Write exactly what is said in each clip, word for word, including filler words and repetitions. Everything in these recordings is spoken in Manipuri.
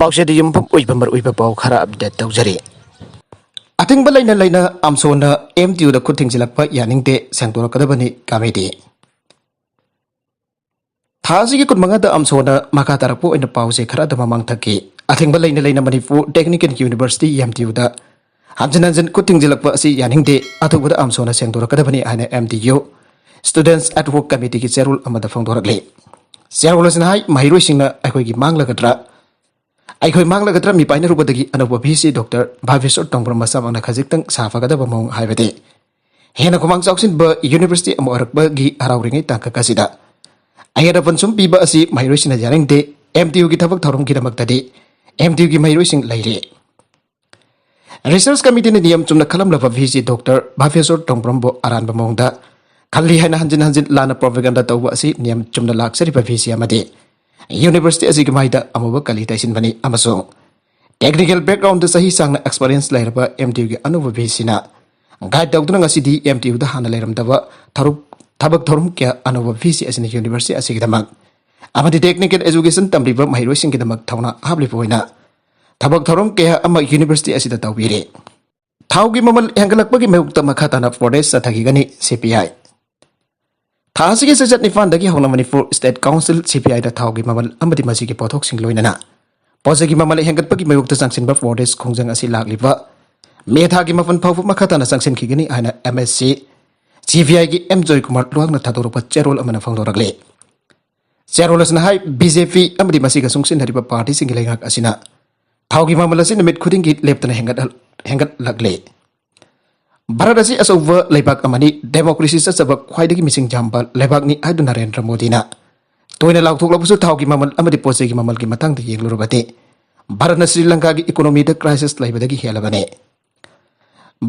ꯄꯥꯎꯆꯦꯗ ꯌꯨꯝꯐꯝ ꯑꯣꯏꯕ ꯃꯔꯨꯑꯣꯏꯕ ꯄꯥꯎ ꯈꯔ ꯑꯞꯗꯦꯠ ꯇꯧꯖꯔꯤ꯫ ꯑꯊꯤꯡꯕ ꯂꯩꯅ ꯂꯩꯅ ꯑꯝꯁꯣꯅ ꯑꯦꯝ ꯇꯤ ꯌꯨꯗ ꯈꯨꯠ ꯊꯤꯡꯖꯤꯜꯂꯛꯄ ꯌꯥꯅꯤꯡꯗꯦ, ꯁꯦꯡꯗꯣꯔꯛꯀꯗꯕꯅꯤ ꯀꯃꯤꯇꯤ꯫ ꯊꯥ ꯑꯁꯤꯒꯤ ꯀꯨꯟꯃꯉꯥꯗ ꯑꯝꯁꯣꯅ ꯃꯈꯥ ꯇꯥꯔꯛꯄ ꯑꯣꯏꯅ ꯄꯥꯎꯆꯦ ꯈꯔ ꯑꯗꯨ ꯃꯃꯥꯡ ꯊꯛꯈꯤ꯫ ꯑꯊꯤꯡꯕ ꯂꯩꯅ ꯂꯩꯅ Manipur technical university, M T ꯌꯨꯗ ꯍꯟꯖꯤꯟ ꯍꯟꯖꯤꯟ ꯈꯨꯠ ꯊꯤꯡꯖꯤꯜꯂꯛꯄ ꯑꯁꯤ ꯌꯥꯅꯤꯡꯗꯦ, ꯑꯊꯨꯕꯗ ꯑꯝꯁꯣꯅ ꯁꯦꯡꯗꯣꯔꯛꯀꯗꯕꯅꯤ ꯍꯥꯏꯅ ꯑꯦꯝ ꯇꯤ ꯌꯨ ꯁ꯭ꯇꯨꯗꯦꯟꯠꯁ ꯑꯦꯗ ꯍꯣꯛ ꯀꯃꯤꯇꯤꯒꯤ ꯆꯦꯔꯣꯜ ꯑꯃꯗ ꯐꯣꯡꯗꯣꯔꯛꯂꯤ꯫ ꯆꯦꯔꯣꯜ ꯑꯁꯤꯅ ꯍꯥꯏ, ꯃꯍꯩꯔꯣꯏꯁꯤꯡꯅ ꯑꯩꯈꯣꯏꯒꯤ ꯃꯥꯡꯂꯒꯗ꯭ꯔꯥ, ꯑꯩꯈꯣꯏ ꯃꯥꯡꯂꯒꯗ꯭ꯔꯥ ꯃꯤꯄꯥꯏꯅꯔꯨꯕꯗꯒꯤ ꯑꯅꯧꯕ ꯚꯤ ꯁꯤ ꯗꯣꯛꯇꯔ ꯚꯥꯕꯦꯁꯣꯔ ꯇꯣꯡꯕ꯭ꯔꯝ ꯃꯁꯥꯃꯛꯅ ꯈꯖꯤꯛꯇꯪ ꯁꯥꯐꯒꯗꯕ ꯃꯑꯣꯡ ꯍꯥꯏꯕꯗꯤ ꯍꯦꯟꯅ ꯈꯨꯃꯥꯡ ꯆꯥꯎꯁꯤꯟꯕ ꯌꯨꯅꯤꯚꯔꯁꯤꯇꯤ ꯑꯃ ꯑꯣꯏꯔꯛꯄꯒꯤ ꯍꯔꯥꯎꯔꯤꯉꯩ ꯇꯥꯡꯀꯛ ꯑꯁꯤꯗ ꯑꯍꯦꯟ ꯑꯄꯟ ꯁꯨꯝ ꯄꯤꯕ ꯑꯁꯤ ꯃꯍꯩꯔꯣꯏꯁꯤꯡꯅ ꯌꯥꯅꯤꯡꯗꯦ꯫ ꯑꯦꯝ ꯇꯤ ꯌꯨꯒꯤ ꯊꯕꯛ ꯊꯧꯔꯝꯒꯤꯗꯃꯛꯇꯗꯤ ꯑꯦꯝ ꯇꯤ ꯌꯨꯒꯤ ꯃꯍꯩꯔꯣꯏꯁꯤꯡ ꯂꯩꯔꯤ꯫ ꯔꯤꯁꯔꯁ ꯀꯃꯤꯇꯤꯅ ꯅꯤꯌꯝ ꯆꯨꯝꯅ ꯈꯜꯂꯝꯂꯕ ꯚꯤ ꯁꯤ ꯗꯣꯛꯇꯔ ꯚꯥꯕꯦꯁꯣꯔ ꯇꯣꯡꯕ꯭ꯔꯝꯕꯨ ꯑꯔꯥꯟꯕ ꯃꯑꯣꯡꯗ ꯈꯜꯂꯤ ꯍꯥꯏꯅ ꯍꯟꯖꯤꯟ ꯍꯟꯖꯤꯟ ꯂꯥꯟꯅ ꯄ꯭ꯔꯣꯄꯥꯒꯦꯟꯗꯥ ꯇꯧꯕ ꯑꯁꯤ ꯅꯤꯌꯝ ꯆꯨꯝꯅ ꯂꯥꯛꯆꯔꯤꯕ ꯚꯤ ꯁꯤ ꯑꯃꯗꯤ ꯌꯨꯅꯤꯚꯔꯁꯤꯇꯤ ꯑꯁꯤꯒꯤ ꯃꯥꯏꯗ ꯑꯃꯨꯕ ꯀꯂꯤ ꯇꯩꯁꯤꯟꯕꯅꯤ ꯑꯃꯁꯨꯡ ꯇꯦꯛꯅꯤꯀꯦꯜ ꯕꯦꯛꯒ꯭ꯔꯥꯎꯟꯗ ꯆꯍꯤ ꯁꯥꯡꯅ ꯑꯦꯛꯁꯄꯔꯤꯌꯦꯟꯁ ꯂꯩꯔꯕ ꯑꯦꯝ ꯇꯤ ꯌꯨꯒꯤ ꯑꯅꯧꯕ ꯚꯤ ꯁꯤꯅ ꯒꯥꯏꯗ ꯇꯧꯗꯨꯅ ꯉꯁꯤꯗꯤ ꯑꯦꯝ ꯇꯤ ꯌꯨꯗ ꯍꯥꯟꯅ ꯂꯩꯔꯝꯗꯕ ꯊꯔꯨꯛ-, ꯊꯕꯛ ꯊꯧꯔꯝ ꯀꯌꯥ ꯑꯅꯧꯕ ꯚꯤ ꯁꯤ ꯑꯁꯤꯅ ꯌꯨꯅꯤꯚꯔꯁꯤꯇꯤ ꯑꯁꯤꯒꯤꯗꯃꯛ ꯑꯃꯗꯤ ꯇꯦꯛꯅꯤꯀꯦꯜ ꯑꯦꯖꯨꯀꯦꯁꯟ ꯇꯝꯂꯤꯕ ꯃꯍꯩꯔꯣꯏꯁꯤꯡꯒꯤꯗꯃꯛ ꯊꯧꯅꯥ ꯍꯥꯞꯂꯤꯕ ꯑꯣꯏꯅ ꯊꯕꯛ ꯊꯧꯔꯝ ꯀꯌꯥ ꯑꯃ ꯌꯨꯅꯤꯚꯔꯁꯤꯇꯤ ꯑꯁꯤꯗ ꯇꯧꯕꯤꯔꯤ꯫ ꯊꯥꯎꯒꯤ ꯃꯃꯜ ꯍꯦꯟꯒꯠꯂꯛꯄꯒꯤ ꯃꯥꯌꯣꯛꯇ ꯃꯈꯥ ꯇꯥꯅ ꯄ꯭ꯔꯣꯇꯦꯁ ꯆꯠꯊꯈꯤꯒꯅꯤ, ꯁꯤ ꯄꯤ ꯑꯥꯏ꯫ ꯊꯥ ꯑꯁꯤꯒꯤ ꯆꯩꯆꯠ ꯅꯤꯄꯥꯟꯗꯒꯤ ꯍꯧꯅ ꯃꯅꯤꯄꯨꯔ ꯁ꯭ꯇꯦꯠ ꯀꯥꯎꯟꯁꯤꯜ, ꯁꯤ ꯄꯤ ꯑꯥꯏꯗ ꯊꯥꯎꯒꯤ ꯃꯃꯜ ꯑꯃꯗꯤ ꯃꯁꯤꯒꯤ ꯄꯣꯠꯊꯣꯛꯁꯤꯡ ꯂꯣꯏꯅꯅ ꯄꯣꯠ ꯆꯩꯒꯤ ꯃꯃꯜ ꯍꯦꯟꯒꯠꯄꯒꯤ ꯃꯥꯌꯣꯛꯇ ꯆꯪꯁꯤꯟꯕ ꯄ꯭ꯔꯣꯇꯦꯁ ꯈꯣꯡꯖꯪ ꯑꯁꯤ ꯂꯥꯛꯂꯤꯕ ꯃꯦ ꯊꯥꯒꯤ ꯃꯥꯄꯟ ꯐꯥꯎꯕ ꯃꯈꯥ ꯇꯥꯅ ꯆꯪꯁꯤꯟꯈꯤꯒꯅꯤ ꯍꯥꯏꯅ ꯑꯦꯝ ꯑꯦꯁ ꯁꯤ, ꯁꯤ ꯄꯤ ꯑꯥꯏꯒꯤ ꯑꯦꯝ ꯖꯣꯏꯀꯨꯃꯥꯔ ꯂꯨꯋꯥꯡꯅ ꯊꯥꯗꯣꯔꯛꯄ ꯆꯦꯔꯣꯜ ꯑꯃꯅ ꯐꯣꯡꯗꯣꯔꯛꯂꯤ꯫ ꯆꯦꯔꯣꯜ ꯑꯁꯤꯅ ꯍꯥꯏ, ꯕꯤ ꯖꯦ ꯄꯤ ꯑꯃꯗꯤ ꯃꯁꯤꯒ ꯆꯨꯡꯁꯤꯟꯅꯔꯤꯕ ꯄꯥꯔꯇꯤꯁꯤꯡꯒꯤ ꯂꯩꯉꯥꯛ ꯑꯁꯤꯅ ꯊꯥꯎꯒꯤ ꯃꯃꯜ ꯑꯁꯤ ꯅꯨꯃꯤꯠ ꯈꯨꯗꯤꯡꯒꯤ ꯂꯦꯞꯇꯅ ꯍꯦꯟꯒꯠꯍꯜ-, ꯍꯦꯟꯒꯠꯂꯛꯂꯤ꯫ ꯚꯥꯔꯠ ꯑꯁꯤ ꯑꯆꯧꯕ ꯂꯩꯕꯥꯛ ꯑꯃꯅꯤ, ꯗꯦꯃꯣꯀ꯭ꯔꯦꯁꯤ ꯆꯠꯆꯕ ꯈ꯭ꯋꯥꯏꯗꯒꯤ ꯃꯤꯁꯤꯡ ꯌꯥꯝꯕ ꯂꯩꯕꯥꯛꯅꯤ ꯍꯥꯏꯗꯨꯅ ꯅꯔꯦꯟꯗ꯭ꯔ ꯃꯣꯗꯤꯅ ꯇꯣꯏꯅ ꯂꯥꯎꯊꯣꯛꯂꯕꯁꯨ ꯊꯥꯎꯒꯤ ꯃꯃꯜ ꯑꯃꯗꯤ ꯄꯣꯠ ꯆꯩꯒꯤ ꯃꯃꯜꯒꯤ ꯃꯇꯥꯡꯗ ꯌꯦꯡꯂꯨꯔꯕꯗꯤ ꯚꯥꯔꯠꯅ ꯁ꯭ꯔꯤ ꯂꯪꯀꯥꯒꯤ ꯏꯀꯣꯅꯣꯃꯤꯗ ꯀ꯭ꯔꯥꯏꯁꯤꯁ ꯂꯩꯕꯗꯒꯤ ꯍꯦꯜꯂꯕꯅꯤ꯫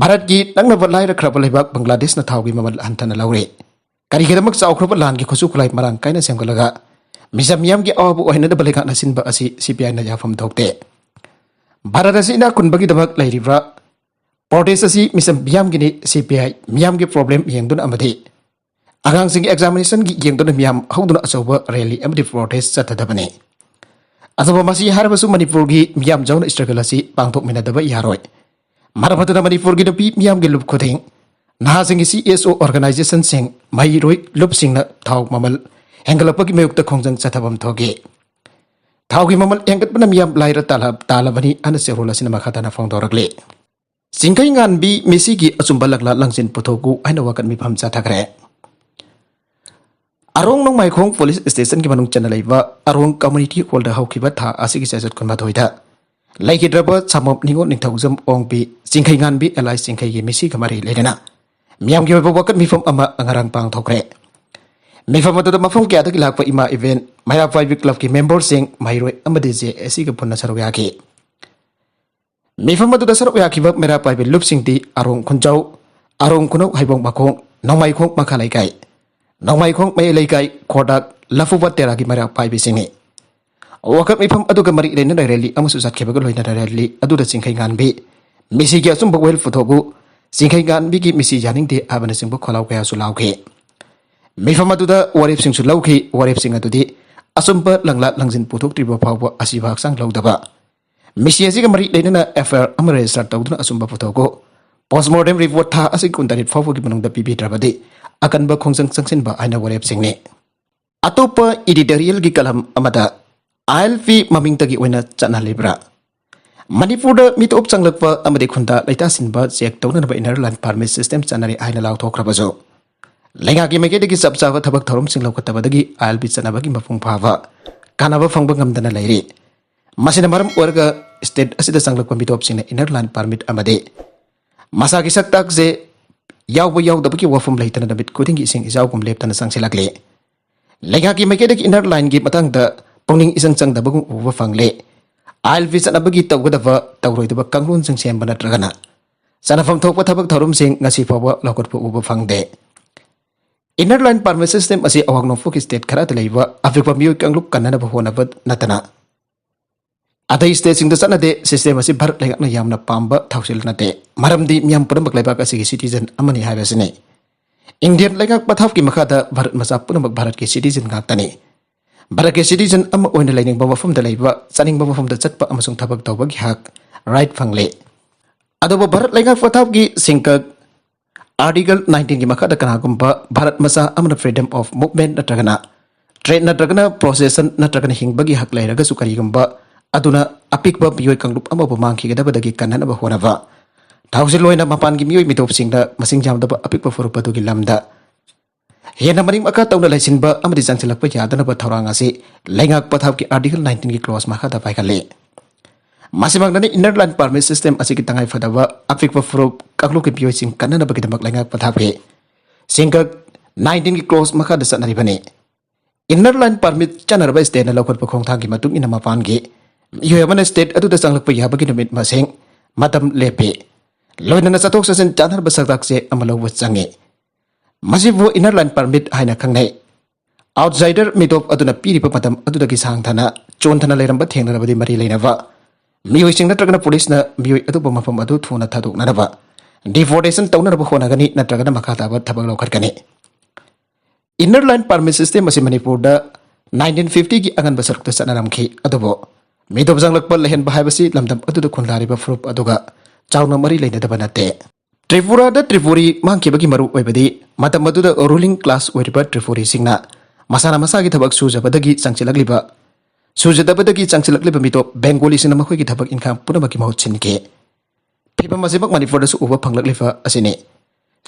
ꯚꯥꯔꯠꯀꯤ ꯅꯛꯅꯕ ꯂꯥꯏꯔꯈ꯭ꯔꯕ ꯂꯩꯕꯥꯛ ꯕꯪꯒ꯭ꯂꯥꯗꯦꯁꯅ ꯊꯥꯎꯒꯤ ꯃꯃꯜ ꯍꯟꯊꯅ ꯂꯧꯔꯦ꯫ ꯀꯔꯤꯒꯤꯗꯃꯛ? ꯆꯥꯎꯈ꯭ꯔꯕ ꯂꯥꯟꯒꯤ ꯈꯨꯠꯁꯨ ꯈꯨꯠꯂꯥꯏ ꯃꯔꯥꯡ ꯀꯥꯏꯅ ꯁꯦꯝꯒꯠꯂꯒ ꯃꯤꯆꯝ ꯃꯤꯌꯥꯝꯒꯤ ꯑꯋꯥꯕ ꯑꯣꯏꯍꯟꯅꯗꯕ ꯂꯩꯉꯥꯛꯅ ꯁꯤꯟꯕ ꯑꯁꯤ ꯁꯤ ꯄꯤ ꯑꯥꯏꯅ ꯌꯥꯐꯝ ꯊꯣꯛꯇꯦ꯫ ꯚꯥꯔꯠ ꯑꯁꯤ ꯏꯅꯥꯛ ꯈꯨꯟꯕꯒꯤꯗꯃꯛ ꯂꯩꯔꯤꯕ꯭ꯔꯥ? ꯄ꯭ꯔꯣꯇꯦꯁ ꯑꯁꯤ ꯃꯤꯆꯝ ꯃꯤꯌꯥꯝꯒꯤꯅꯤ꯫ ꯁꯤ ꯄꯤ ꯑꯥꯏ ꯃꯤꯌꯥꯝꯒꯤ ꯄ꯭ꯔꯣꯕ꯭ꯂꯦꯝ ꯌꯦꯡꯗꯨꯅ ꯑꯃꯗꯤ ꯑꯉꯥꯡꯁꯤꯡꯒꯤ ꯑꯦꯛꯖꯥꯃꯤꯅꯦꯁꯟꯒꯤ ꯌꯦꯡꯗꯨꯅ ꯃꯤꯌꯥꯝ ꯍꯧꯗꯨꯅ ꯑꯆꯧꯕ ꯔꯦꯂꯤ ꯑꯃꯗꯤ ꯄ꯭ꯔꯣꯇꯦꯁ ꯆꯠꯊꯗꯕꯅꯤ꯫ ꯑꯗꯨꯕꯨ ꯃꯁꯤ ꯍꯥꯏꯔꯕꯁꯨ ꯃꯅꯤꯄꯨꯔꯒꯤ ꯃꯤꯌꯥꯝ ꯆꯪꯅ struggle ꯑꯁꯤ ꯄꯥꯡꯊꯣꯛꯃꯤꯟꯅꯗꯕ ꯌꯥꯔꯣꯏ꯫ ꯃꯔꯝ ꯑꯗꯨꯅ ꯃꯅꯤꯄꯨꯔꯒꯤ ꯅꯨꯄꯤ ꯃꯤꯌꯥꯝꯒꯤ ꯂꯨꯞ ꯈꯨꯗꯤꯡ, ꯅꯍꯥꯁꯤꯡꯒꯤ C S O organizationꯁꯤꯡ, ꯃꯍꯩꯔꯣꯏ ꯂꯨꯞꯁꯤꯡꯅ ꯊꯥꯎ ꯃꯃꯜ ꯍꯦꯟꯒꯠꯂꯛꯄꯒꯤ ꯃꯥꯌꯣꯛꯇ ꯈꯣꯡꯖꯪ ꯆꯠꯊꯐꯝ ꯊꯣꯛꯈꯤ꯫ ꯊꯥꯎꯒꯤ ꯃꯃꯜ ꯍꯦꯟꯒꯠꯄꯅ ꯃꯤꯌꯥꯝ ꯂꯥꯏꯔ ꯇꯥꯜꯂ-, ꯇꯥꯜꯂꯕꯅꯤ ꯍꯥꯏꯅ ꯆꯦꯔꯣꯜ ꯑꯁꯤꯅ ꯃꯈꯥ ꯇꯥꯅ ꯐꯣꯡꯗꯣꯔꯛꯂꯤ꯫ ꯆꯤꯡꯈꯩꯉꯥꯟꯕꯤ ꯃꯤꯁꯤꯒꯤ ꯑꯆꯨꯝꯕ ꯂꯪꯂꯥ ꯂꯪꯁꯤꯟ ꯄꯨꯊꯣꯛꯎ ꯍꯥꯏꯅ ꯋꯥꯀꯠ ꯃꯤꯐꯝ ꯆꯠꯊꯈ꯭ꯔꯦ꯫ ꯑꯔꯣꯡ ꯅꯣꯡꯃꯥꯏꯈꯣꯡ police stationꯒꯤ ꯃꯅꯨꯡ ꯆꯟꯅ ꯂꯩꯕ ꯑꯔꯣꯡ community hallꯗ ꯍꯧꯈꯤꯕ ꯊꯥ ꯑꯁꯤꯒꯤ ꯆꯩꯆꯠ ꯀꯨꯟꯃꯥꯊꯣꯏꯗ ꯂꯩꯈꯤꯗ꯭ꯔꯕ ꯁꯥꯃꯣꯞ ꯅꯤꯉꯣꯜ ꯅꯤꯡꯊꯧꯖꯝ ꯑꯣꯡꯕꯤ ꯆꯤꯡꯈꯩꯉꯥꯟꯕꯤ alias ꯆꯤꯡꯈꯩꯒꯤ ꯃꯤꯁꯤꯒ ꯃꯔꯤ ꯂꯩꯅꯅ ꯃꯤꯌꯥꯝꯒꯤ ꯑꯣꯏꯕ ꯋꯥꯀꯠ ꯃꯤꯐꯝ ꯑꯃ ꯉꯔꯥꯡ ꯄꯥꯡꯊꯣꯛꯈ꯭ꯔꯦ꯫ ꯃꯤꯐꯝ ꯑꯗꯨꯗ ꯃꯐꯝ ꯀꯌꯥꯗꯒꯤ ꯂꯥꯛꯄ ꯏꯃꯥ ꯏꯕꯦꯟ, ꯃꯩꯔꯥ ꯄꯥꯏꯕꯤ clubꯀꯤ memberꯁꯤꯡ, ꯃꯍꯩꯔꯣꯏ ꯑꯃꯗꯤ J A Cꯒꯤ ꯄꯨꯟꯅ ꯁꯔꯨꯛ ꯌꯥꯈꯤ꯫ ꯃꯤꯐꯝ ꯑꯗꯨꯗ ꯁꯔꯨꯛ ꯌꯥꯈꯤꯕ ꯃꯩꯔꯥ ꯄꯥꯏꯕꯤ ꯂꯨꯞꯁꯤꯡꯗꯤ ꯑꯔꯣꯡ ꯈꯨꯟꯖꯥꯎ, ꯑꯔꯣꯡ ꯈꯨꯅꯧ ꯍꯩꯕꯣꯡ ꯃꯈꯣꯡ, ꯅꯣꯡꯃꯥꯏꯈꯣꯡ ꯃꯈꯥ ꯂꯩꯀꯥꯏ, ꯅꯣꯡꯃꯥꯏꯈꯣꯡ ꯃꯌꯥꯏ ꯂꯩꯀꯥꯏ, ꯈꯣꯔꯗꯥꯛ, ꯂꯐꯨꯕ ꯇꯦꯔꯥꯒꯤ ꯃꯩꯔꯥ ꯄꯥꯏꯕꯤꯁꯤꯡꯅꯤ꯫ ꯋꯥꯀꯠ ꯃꯤꯐꯝ ꯑꯗꯨꯒ ꯃꯔꯤ ꯂꯩꯅꯅ rally ꯑꯃꯁꯨ ꯆꯠꯈꯤꯕꯒ ꯂꯣꯏꯅꯅ rally ꯑꯗꯨꯗ ꯆꯤꯡꯈꯩꯉꯥꯟꯕꯤ ꯃꯤꯁꯤꯒꯤ ꯑꯆꯨꯝꯕ ꯋꯥꯌꯦꯜ ꯄꯨꯊꯣꯛꯎ, ꯆꯤꯡꯈꯩꯉꯥꯟꯕꯤꯒꯤ ꯃꯤꯁꯤ ꯌꯥꯅꯤꯡꯗꯦ ꯍꯥꯏꯕꯅꯆꯤꯡꯕ ꯈꯣꯜꯂꯥꯎ ꯀꯌꯥꯁꯨ ꯂꯥꯎꯈꯤ꯫ ꯃꯤꯐꯝ ꯑꯗꯨꯗ ꯋꯥꯔꯦꯞꯁꯤꯡꯁꯨ ꯂꯧꯈꯤ꯫ ꯋꯥꯔꯦꯞꯁꯤꯡ ꯑꯗꯨꯗꯤ ꯑꯆꯨꯝꯕ ꯂꯪꯂꯥ ꯂꯪꯖꯤꯟ ꯄꯨꯊꯣꯛꯇ꯭ꯔꯤꯕ ꯐꯥꯎꯕ ꯑꯁꯤꯕ ꯍꯛꯆꯥꯡ ꯂꯧꯗꯕ, ꯃꯤꯁꯤ ꯑꯁꯤꯒ ꯃꯔꯤ ꯂꯩꯅꯅ F I R ꯑꯃ register ꯇꯧꯗꯨꯅ ꯑꯆꯨꯝꯕ ꯄꯨꯊꯣꯛꯎ, post mortem report ꯊꯥ ꯑꯁꯤꯒꯤ ꯀꯨꯟꯇꯔꯦꯠ ꯐꯥꯎꯕꯒꯤ ꯃꯅꯨꯡꯗ ꯄꯤꯕꯤꯗ꯭ꯔꯕꯗꯤ ꯑꯀꯟꯕ ꯈꯣꯡꯖꯪ ꯆꯪꯁꯤꯟꯕ ꯍꯥꯏꯅ ꯋꯥꯔꯦꯞꯁꯤꯡꯅꯤ꯫ ꯑꯇꯣꯞꯄ editorialꯒꯤ column ꯑꯃꯗ I L P ꯃꯃꯤꯡꯇꯒꯤ ꯑꯣꯏꯅ ꯆꯠꯅꯍꯜꯂꯤꯕ꯭ꯔꯥ? ꯃꯅꯤꯄꯨꯔꯗ ꯃꯤꯇꯣꯞ ꯆꯪꯂꯛꯄ ꯑꯃꯗꯤ ꯈꯨꯟꯗꯥ ꯂꯩꯇꯥꯁꯤꯟꯕ check ꯇꯧꯅꯅꯕ inner line permit system ꯆꯠꯅꯔꯤ ꯍꯥꯏꯅ ꯂꯥꯎꯊꯣꯛꯈ꯭ꯔꯕꯁꯨ, ꯂꯩꯉꯥꯛꯀꯤ ꯃꯥꯏꯀꯩꯗꯒꯤ ꯆꯞ ꯆꯥꯕ ꯊꯕꯛ ꯊꯧꯔꯝꯁꯤꯡ ꯂꯧꯈꯠꯇꯕꯗꯒꯤ I L P ꯆꯠꯅꯕꯒꯤ ꯃꯄꯨꯡ ꯐꯥꯕ ꯀꯥꯟꯅꯕ ꯐꯪꯕ ꯉꯝꯗꯅ ꯂꯩꯔꯤ꯫ ꯃꯁꯤꯅ ꯃꯔꯝ ꯑꯣꯏꯔꯒ state ꯑꯁꯤꯗ ꯆꯪꯂꯛꯄ ꯃꯤꯇꯣꯞꯁꯤꯡꯅ inner line permit ꯑꯃꯗꯤ ꯃꯁꯥꯒꯤ ꯁꯛꯇꯥꯛꯁꯦ ꯌꯥꯎꯕ ꯌꯥꯎꯗꯕꯒꯤ ꯋꯥꯐꯝ ꯂꯩꯇꯅ ꯅꯨꯃꯤꯠ ꯈꯨꯗꯤꯡꯒꯤ ꯏꯁꯤꯡ ꯏꯆꯥꯎꯒꯨꯝ ꯂꯦꯞꯇꯅ ꯆꯪꯁꯤꯜꯂꯛꯂꯤ꯫ ꯂꯩꯉꯥꯛꯀꯤ ꯃꯥꯏꯀꯩꯗꯒꯤ inner lineꯒꯤ ꯃꯇꯥꯡꯗ ꯄꯨꯛꯅꯤꯡ ꯏꯆꯪ ꯆꯪꯗꯕꯒꯨꯝ ꯎꯕ ꯐꯪꯂꯦ꯫ I L P ꯆꯠꯅꯕꯒꯤ ꯇꯧꯒꯗꯕ ꯇꯧꯔꯣꯏꯗꯕ ꯀꯥꯡꯂꯣꯟꯁꯤꯡ ꯁꯦꯝꯕ ꯅꯠꯇ꯭ꯔꯒꯅ ꯆꯠꯅꯐꯝ ꯊꯣꯛꯄ ꯊꯕꯛ ꯊꯧꯔꯝꯁꯤꯡ ꯉꯁꯤ ꯐꯥꯎꯕ ꯂꯧꯈꯠꯄ ꯎꯕ ꯐꯪꯗꯦ꯫ Inner line permit system ꯑꯁꯤ ꯑꯋꯥꯡ ꯅꯣꯡꯄꯣꯛꯀꯤ state ꯈꯔꯗ ꯂꯩꯕ ꯑꯄꯤꯛꯄ ꯃꯤꯑꯣꯏ ꯀꯥꯡꯂꯨꯞ ꯀꯟꯅꯅꯕ ꯍꯣꯠꯅꯕ ꯅꯠꯇꯅ ꯑꯇꯩ stateꯁꯤꯡꯗ ꯆꯠꯅꯗꯦ꯫ System ꯑꯁꯤ ꯚꯥꯔꯠ ꯂꯩꯉꯥꯛꯅ ꯌꯥꯝꯅ ꯄꯥꯝꯕ ꯊꯧꯁꯤꯜ ꯅꯠꯇꯦ, ꯃꯔꯝꯗꯤ ꯃꯤꯌꯥꯝ ꯄꯨꯝꯅꯃꯛ ꯂꯩꯕꯥꯛ ꯑꯁꯤꯒꯤ citizen ꯑꯃꯅꯤ ꯍꯥꯏꯕꯁꯤꯅꯤ꯫ Indian ꯂꯩꯉꯥꯛ ꯄꯊꯥꯞꯀꯤ ꯃꯈꯥꯗ ꯚꯥꯔꯠ ꯃꯆꯥ ꯄꯨꯝꯅꯃꯛ ꯚꯥꯔꯠꯀꯤ citizen ꯉꯥꯛꯇꯅꯤ꯫ ꯚꯥꯔꯠꯀꯤ ꯁꯤꯇꯤꯖꯟ ꯑꯃ ꯑꯣꯏꯅ ꯂꯩꯅꯤꯡꯕ ꯃꯐꯝꯗ ꯂꯩꯕ, ꯆꯠꯅꯤꯡꯕ ꯃꯐꯝꯗ ꯆꯠꯄ ꯑꯃꯁꯨꯡ ꯊꯕꯛ ꯇꯧꯕꯒꯤ ꯍꯛ, ꯔꯥꯏꯠ, ꯐꯪꯂꯦ꯫ ꯑꯗꯨꯕꯨ ꯚꯥꯔꯠ ꯂꯩꯉꯥꯛ ꯄꯊꯥꯞꯀꯤ ꯁꯤꯡꯀꯛ ꯑꯥꯔꯇꯤꯀꯜ ꯅꯥꯏꯟꯇꯤꯟꯒꯤ ꯃꯈꯥꯗ ꯀꯅꯥꯒꯨꯝꯕ ꯚꯥꯔꯠ ꯃꯆꯥ ꯑꯃꯅ freedom of movement ꯅꯠꯇ꯭ꯔꯒꯅ trade ꯅꯠꯇ꯭ꯔꯒꯅ profession ꯅꯠꯇ꯭ꯔꯒꯅ ꯍꯤꯡꯕꯒꯤ ꯍꯛ ꯂꯩꯔꯒꯁꯨ, ꯀꯔꯤꯒꯨꯝꯕ ꯑꯗꯨꯅ ꯑꯄꯤꯛꯄ ꯃꯤꯑꯣꯏ ꯀꯥꯡꯂꯨꯞ ꯑꯃꯕꯨ ꯃꯥꯡꯈꯤꯒꯗꯕꯗꯒꯤ ꯀꯟꯅꯅꯕ ꯍꯣꯠꯅꯕ, ꯊꯧꯁꯤꯜ ꯑꯣꯏꯅ ꯃꯄꯥꯟꯒꯤ ꯃꯤꯑꯣꯏ ꯃꯤꯇꯣꯞꯁꯤꯡꯗ ꯃꯁꯤꯡ ꯌꯥꯝꯗꯕ ꯑꯄꯤꯛꯄ ꯐꯨꯔꯨꯞ ꯑꯗꯨꯒꯤ ꯂꯝꯗ ꯍꯦꯟꯅ ꯃꯔꯤꯛ ꯃꯈꯥ ꯇꯧꯅ ꯂꯩꯁꯤꯟꯕ ꯑꯃꯗꯤ ꯆꯪꯁꯤꯜꯂꯛꯄ ꯌꯥꯗꯅꯕ ꯊꯧꯔꯥꯡ ꯑꯁꯤ ꯂꯩꯉꯥꯛ ꯄꯊꯥꯞꯀꯤ ꯑꯥꯔꯇꯤꯀꯜ ꯅꯥꯏꯟꯇꯤꯟꯒꯤ ꯀ꯭ꯂꯣꯖ ꯃꯈꯥꯗ ꯄꯥꯏꯈꯠꯂꯤ꯫ ꯃꯁꯤꯃꯛꯅꯅꯤ inner line permit system ꯑꯁꯤꯒꯤ ꯇꯉꯥꯏ ꯐꯗꯕ ꯑꯄꯤꯛꯄ ꯐꯨꯔꯨꯞ ꯀꯥꯡꯂꯨꯞꯀꯤ ꯃꯤꯑꯣꯏꯁꯤꯡ ꯀꯟꯅꯅꯕꯒꯤꯗꯃꯛ ꯂꯩꯉꯥꯛ ꯄꯊꯥꯞꯀꯤ ꯁꯤꯡꯀꯛ ꯅꯥꯏꯟꯇꯤꯟꯒꯤ ꯀ꯭ꯂꯣꯖ ꯃꯈꯥꯗ ꯆꯠꯅꯔꯤꯕꯅꯤ꯫ Inner line permit ꯆꯠꯅꯔꯕ stateꯅ ꯂꯧꯈꯠꯄ ꯈꯣꯡꯊꯥꯡꯒꯤ ꯃꯇꯨꯡ ꯏꯟꯅ ꯃꯄꯥꯟꯒꯤ ꯃꯤꯑꯣꯏ ꯑꯃꯅ state ꯑꯗꯨꯗ ꯆꯪꯂꯛꯄ ꯌꯥꯕꯒꯤ ꯅꯨꯃꯤꯠ ꯃꯁꯤꯡ, ꯃꯇꯝ ꯂꯦꯞꯄꯤ꯫ ꯂꯣꯏꯅꯅ ꯆꯠꯊꯣꯛ ꯆꯠꯁꯤꯟ ꯆꯥꯅꯔꯕ ꯁꯛꯇꯥꯛ ꯆꯦ ꯑꯃ ꯂꯧꯕ ꯆꯪꯏ꯫ ꯃꯁꯤꯕꯨ inner line permit ꯍꯥꯏꯅ ꯈꯪꯅꯩ꯫ Outsider ꯃꯤꯇꯣꯞ ꯑꯗꯨꯅ ꯄꯤꯔꯤꯕ ꯃꯇꯝ ꯑꯗꯨꯗꯒꯤ ꯁꯥꯡꯊꯅ ꯆꯣꯟꯊꯅ ꯂꯩꯔꯝꯕ ꯊꯦꯡꯅꯔꯕꯗꯤ ꯃꯔꯤ ꯂꯩꯅꯕ ꯃꯤꯑꯣꯏꯁꯤꯡ ꯅꯠꯇ꯭ꯔꯒꯅ ꯄꯨꯂꯤꯁꯅ ꯃꯤꯑꯣꯏ ꯑꯗꯨꯕꯨ ꯃꯐꯝ ꯑꯗꯨ ꯊꯨꯅ ꯊꯥꯗꯣꯛꯅꯅꯕ deportation ꯇꯧꯅꯅꯕ ꯍꯣꯠꯅꯒꯅꯤ ꯅꯠꯇ꯭ꯔꯒꯅ ꯃꯈꯥ ꯇꯥꯕ ꯊꯕꯛ ꯂꯧꯈꯠꯀꯅꯤ꯫ Inner line permit system ꯑꯁꯤ ꯃꯅꯤꯄꯨꯔꯗ ꯅꯥꯏꯟꯇꯤꯟ ꯐꯤꯐꯇꯤꯒꯤ ꯑꯉꯟꯕ ꯁꯔꯨꯛꯇ ꯆꯠꯅꯔꯝꯈꯤ, ꯑꯗꯨꯕꯨ ꯃꯤꯇꯣꯞ ꯆꯪꯂꯛꯄ ꯂꯩꯍꯟꯕ ꯍꯥꯏꯕꯁꯤ ꯂꯝꯗꯝ ꯑꯗꯨꯗ ꯈꯨꯟꯗꯥꯔꯤꯕ ꯐꯨꯔꯨꯞ ꯑꯗꯨꯒ ꯆꯥꯎꯅ ꯃꯔꯤ ꯂꯩꯅꯗꯕ ꯅꯠꯇꯦ꯫ ꯇ꯭ꯔꯤꯄꯨꯔꯥꯗ ꯇ꯭ꯔꯤꯄꯨꯔꯤ ꯃꯥꯡꯈꯤꯕꯒꯤ ꯃꯔꯨ ꯑꯣꯏꯕꯗꯤ ꯃꯇꯝ ꯑꯗꯨꯗ ruling class ꯑꯣꯏꯔꯤꯕ ꯇ꯭ꯔꯤꯄꯨꯔꯤꯁꯤꯡꯅ ꯃꯁꯥꯅ ꯃꯁꯥꯒꯤ ꯊꯕꯛ ꯁꯨꯖꯕꯗꯒꯤ ꯆꯪꯁꯤꯜꯂꯛꯂꯤꯕ, ꯁꯨꯖꯗꯕꯗꯒꯤ ꯆꯪꯁꯤꯜꯂꯛꯂꯤꯕ ꯃꯤꯇꯣꯞ ꯕꯦꯡꯒꯣꯂꯤꯁꯤꯡꯅ ꯃꯈꯣꯏꯒꯤ ꯊꯕꯛ ꯏꯪꯈꯥꯡ ꯄꯨꯝꯅꯃꯛꯀꯤ ꯃꯍꯨꯠ ꯁꯤꯟꯈꯤ꯫ ꯐꯤꯕꯝ ꯑꯁꯤꯃꯛ ꯃꯅꯤꯄꯨꯔꯗꯁꯨ ꯎꯕ ꯐꯪꯂꯛꯂꯤꯕ ꯑꯁꯤꯅꯤ꯫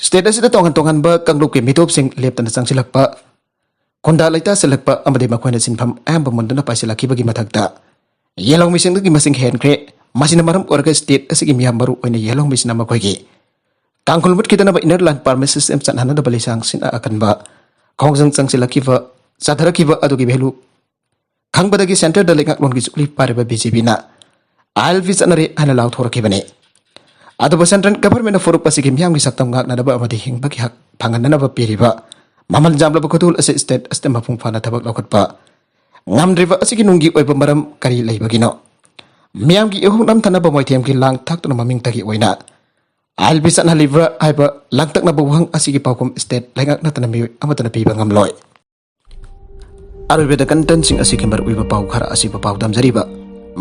State ꯑꯁꯤꯗ ꯇꯣꯉꯥꯟ ꯇꯣꯉꯥꯟꯕ ꯀꯥꯡꯂꯨꯞꯀꯤ ꯃꯤꯇꯣꯞꯁꯤꯡ ꯂꯦꯞꯇꯅ ꯆꯪꯁꯤꯜꯂꯛꯄ, ꯈꯨꯟꯗꯥ ꯂꯩꯇꯥꯁꯤꯜꯂꯛꯄ ꯑꯃꯗꯤ ꯃꯈꯣꯏꯅ ꯁꯤꯟꯐꯝ ꯑꯌꯥꯝꯕ ꯃꯨꯟꯗꯨꯅ ꯄꯥꯏꯁꯤꯜꯂꯛꯈꯤꯕꯒꯤ ꯃꯊꯛꯇ ꯌꯦꯜꯍꯧꯃꯤꯁꯤꯡꯗꯨꯒꯤ ꯃꯁꯤꯡ ꯍꯦꯟꯈ꯭ꯔꯦ꯫ ꯃꯁꯤꯅ ꯃꯔꯝ ꯑꯣꯏꯔꯒ state ꯑꯁꯤꯒꯤ ꯃꯤꯌꯥꯝ ꯃꯔꯨ ꯑꯣꯏꯅ ꯌꯦꯜꯍꯧꯃꯤꯁꯤꯅ ꯃꯈꯣꯏꯒꯤ ꯀꯥꯡꯈꯨꯜ ꯃꯨꯠꯈꯤꯗꯅꯕ inner line permit system ꯆꯠꯍꯟꯅꯗꯕ ꯂꯤꯁꯥꯡ ꯁꯤꯟꯅ ꯑꯀꯟꯕ ꯈꯣꯡꯖꯪ ꯆꯪꯁꯤꯜꯂꯛꯈꯤꯕ, ꯆꯠꯊꯔꯛꯈꯤꯕ ꯑꯗꯨꯒꯤ value ꯈꯪꯕꯗꯒꯤ centreꯗ ꯂꯩꯉꯥꯛꯂꯣꯟꯒꯤ ꯆꯨꯛꯂꯤ ꯄꯥꯏꯔꯤꯕ BJPꯅ ILP ꯆꯠꯅꯔꯦ ꯍꯥꯏꯅ ꯂꯥꯎꯊꯣꯔꯛꯈꯤꯕꯅꯤ꯫ ꯑꯗꯨꯕꯨ central governmentꯅ ꯐꯨꯔꯨꯞ ꯑꯁꯤꯒꯤ ꯃꯤꯌꯥꯝꯒꯤ ꯁꯛꯇꯝ ꯉꯥꯛꯅꯅꯕ ꯑꯃꯗꯤ ꯍꯤꯡꯕꯒꯤ ꯍꯛ ꯐꯪꯍꯟꯅꯅꯕ ꯄꯤꯔꯤꯕ ꯃꯃꯜ ꯌꯥꯝꯂꯕ ꯈꯨꯗꯣꯜ ꯑꯁꯤ state ꯑꯁꯤꯗ ꯃꯄꯨꯡ ꯐꯥꯅ ꯊꯕꯛ ꯂꯧꯈꯠꯄ ꯉꯝꯗ꯭ꯔꯤꯕ ꯑꯁꯤꯒꯤ ꯅꯨꯡꯒꯤ ꯑꯣꯏꯕ ꯃꯔꯝ ꯀꯔꯤ ꯂꯩꯕꯒꯤꯅꯣ? ꯃꯤꯌꯥꯝꯒꯤ ꯏꯍꯧ ꯅꯝꯊꯅꯕ ꯃꯣꯏꯊꯦꯝꯒꯤ ꯂꯥꯡ ꯊꯥꯛꯇꯨꯅ ꯃꯃꯤꯡꯇꯒꯤ ꯑꯣꯏꯅ ILP ꯆꯠꯅꯍꯜꯂꯤꯕ꯭ꯔꯥ ꯍꯥꯏꯕ ꯂꯥꯡꯇꯛꯅꯕ ꯋꯥꯍꯪ ꯑꯁꯤꯒꯤ ꯄꯥꯎꯈꯨꯝ state ꯂꯩꯉꯥꯛ ꯅꯠꯇꯅ ꯃꯤꯑꯣꯏ ꯑꯃꯠꯇꯅ ꯄꯤꯕ ꯉꯝꯂꯣꯏ꯫ ꯑꯔꯣꯏꯕꯗ contentꯁꯤꯡ ꯑꯁꯤꯒꯤ ꯃꯔꯨꯑꯣꯏꯕ ꯄꯥꯎ ꯈꯔ ꯑꯁꯤꯕꯨ ꯄꯥꯎꯗꯝꯖꯔꯤꯕ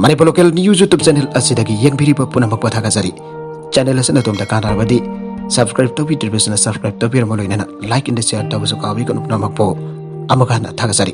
Manipur Local News YouTube channel ꯑꯁꯤꯗꯒꯤ ꯌꯦꯡꯕꯤꯔꯤꯕ ꯄꯨꯝꯅꯃꯛꯄꯨ ꯊꯥꯒꯠꯆꯔꯤ꯫ Channel ꯑꯁꯤꯅ ꯑꯗꯣꯝꯗ ꯀꯥꯟꯅꯔꯕꯗꯤ subscribe ꯇꯧꯕꯤꯗ꯭ꯔꯤꯕꯁꯤꯅ subscribe ꯇꯧꯕꯤꯔꯝꯕ ꯂꯣꯏꯅꯅ like and share ꯇꯧꯕꯁꯨ ꯀꯥꯎꯕꯤꯒꯅꯨ꯫ ꯄꯨꯝꯅꯃꯛꯄꯨ ꯑꯃꯨꯛ ꯍꯟꯅ ꯊꯥꯒꯠꯆꯔꯤ꯫